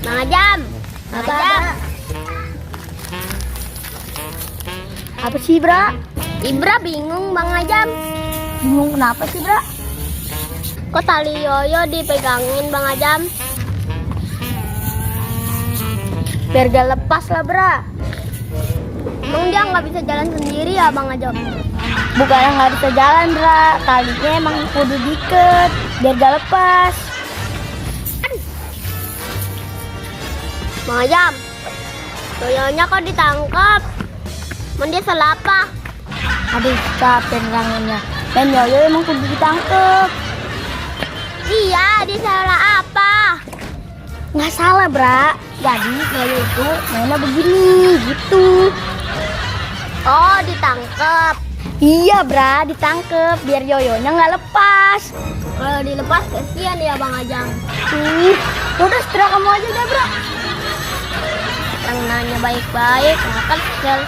Bang Ajam, Bang Ajam. Apa sih, Bra? Ibra bingung Bang Ajam. Bingung kenapa sih, Bra? Kok tali yoyo dipegangin Bang Ajam? Biar gak lepas lah, Bra. Emang dia nggak bisa jalan sendiri ya Bang Ajam? Bukannya nggak bisa jalan, Bra. Talinya emang kudu diikat biar gak lepas. Bang Ajam, yoyonya kok ditangkap? Emang dia salah apa? Aduh, capek neranginnya. Dan yoyo emang kudu ditangkep. Iya, dia salah apa? Nggak salah, Bra. Jadi yoyo itu mainnya begini, gitu. Oh, ditangkap. Iya, Bra, ditangkep biar yoyonya nggak lepas. Kalau dilepas kesian ya Bang Ajam. Udah setelah kamu aja deh, Bra. Yang nanya baik-baik, makan kesel.